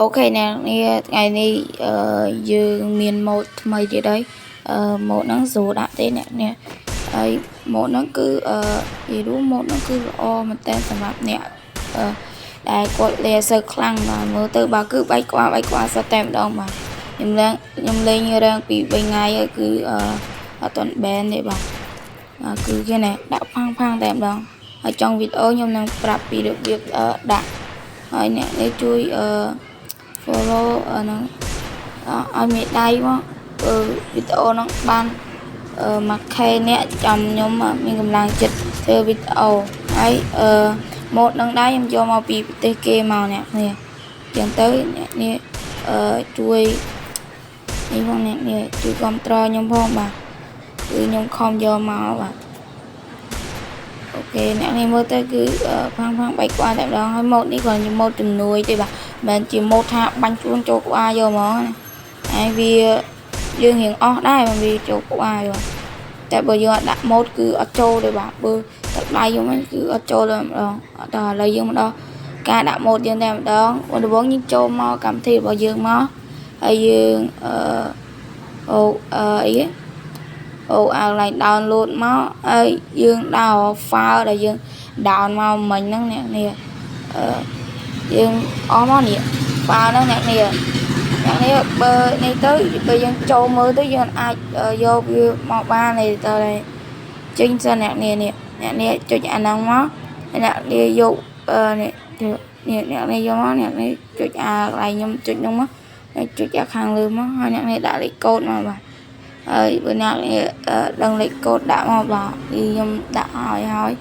OK អ្នកនាងថ្ងៃនេះអឺយើងមាន mod ថ្មីទៀតហើយអឺ mod ហ្នឹងស្រួលដាក់ទេអ្នកនាងហើយ mod ហ្នឹងគឺអឺនិយាយរួម mod ហ្នឹងគឺល្អមែនតើសម្រាប់អ្នកអឺដែលគាត់លេងអត់សូវខ្លាំងបាទមើលទៅបាទគឺបែកក្បាលបែកក្បាលសុទ្ធតែម្ដងបាទខ្ញុំលេងខ្ញុំលេងរាំងពី3ថ្ងៃហើយគឺអឺអត់ទាន់ ban ទេបាទបាទគឺគេណែដាក់ផាំងផាំងតែម្ដងហើយចង់វីដេអូខ្ញុំនឹងប្រាប់ពីរបៀបដាក់ហើយអ្នកនេះជួយអឺ follow ហ្នឹងឲ្យមេដៃមកវីដេអូហ្នឹងបាន 1K អ្នកចាំខ្ញុំមានកម្លាំងចិត្តធ្វើវីដេអូហើយអឺ mod នឹងដែរខ្ញុំយកមកពីប្រទេសគេមកអ្នកនេះចឹងទៅអ្នកនេះអឺជួយនេះផងអ្នកនេះជួយគ្រប់គ្រងខ្ញុំផងបាទគឺខ្ញុំខំយកមកបាទ OK អ្នកនេះមើលទៅគឺផាំងផាំងបែកក្បាលតែម្ដងហើយ mod នេះគ្រាន់ជា mod ជំនួយទេបាទមិនមែនជា mod ថាបាញ់ខ្លួនចូលក្បាលយកហ្មងណាហើយវាយើងរៀងអស់ដែរវាចូលក្បាលយកតែបើយើងអត់ដាក់ mod គឺអត់ចូលទេបាទបើទឹកដៃយើងហ្នឹងគឺអត់ចូលទេម្ដងអត់ដល់ឥឡូវយើងមកដល់ការដាក់ mod យើងតែម្ដងដំបូងយើងចូលមកកម្មវិធីរបស់យើងមកហើយយើងអឺអូអឺអីគេអូអាកន្លែង download មកហើយយើងដោ file ដែលយើង down មកមិញហ្នឹងអ្នកនេះអឺយើងអស់មកនេះ file ហ្នឹងអ្នកនេះអ្នកនេះបើនេះទៅបើយើងចូលមើលទៅយើងអាចយកវាមកបានទេតើចេញសិនអ្នកនេះនេះអ្នកនេះចុចអាហ្នឹងមកអ្នកនេះយកអឺនេះនេះអ្នកនេះយកមកអ្នកនេះចុចអាកន្លែងខ្ញុំចុចហ្នឹងមកចុចអាខាងលើមកហើយអ្នកនេះដាក់លេខកូដមកបាទហើយបើអ្នកនេះដឹងលេខកូដដាក់មកបាទខ្ញុំដាក់ឲ្យហើយ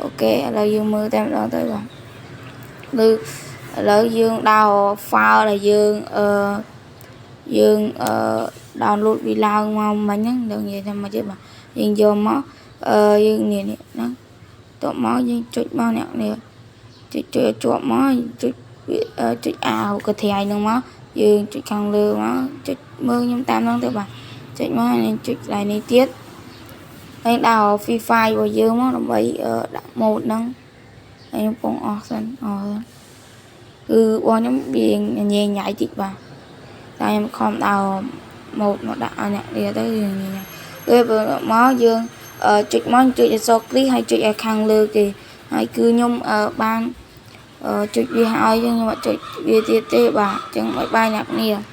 OK ឥឡូវយើងមើលតែម្ដងទៅបាទឬឥឡូវយើងដោ file ដែលយើងអឺយើងអឺ download វាឡើងមកមិញហ្នឹងនឹងនិយាយថាមកទៀតបាទយើងយកមកអឺយើងនេះនេះហ្នឹងតបមកយើងចុចមកអ្នកនេះចុចចុចជាប់មកចុចចុចអាវកធៃហ្នឹងមកយើងចុចខាងលើមកចុចមើលខ្ញុំតាមហ្នឹងទៅបាទចុចមកហើយចុចកន្លែងនេះទៀតហើយដាក់ Free Fire របស់យើងមកដើម្បីដាក់ mod ហ្នឹងហើយខ្ញុំពងអស់សិនអស់គឺរបស់ខ្ញុំវាញ៉ៃញ៉ៃតិចបាទតែខ្ញុំខំដើរ mod មកដាក់ឲ្យអ្នកនេះទៅញ៉ៃញ៉ៃគឺមកយើងចុចមកចុចអក្សរគ្លីហើយចុចឲ្យខាងលើគេហើយគឺខ្ញុំបានចុចវាហើយខ្ញុំអត់ចុចវាទៀតទេបាទអញ្ចឹង bye bye អ្នកគ្នា។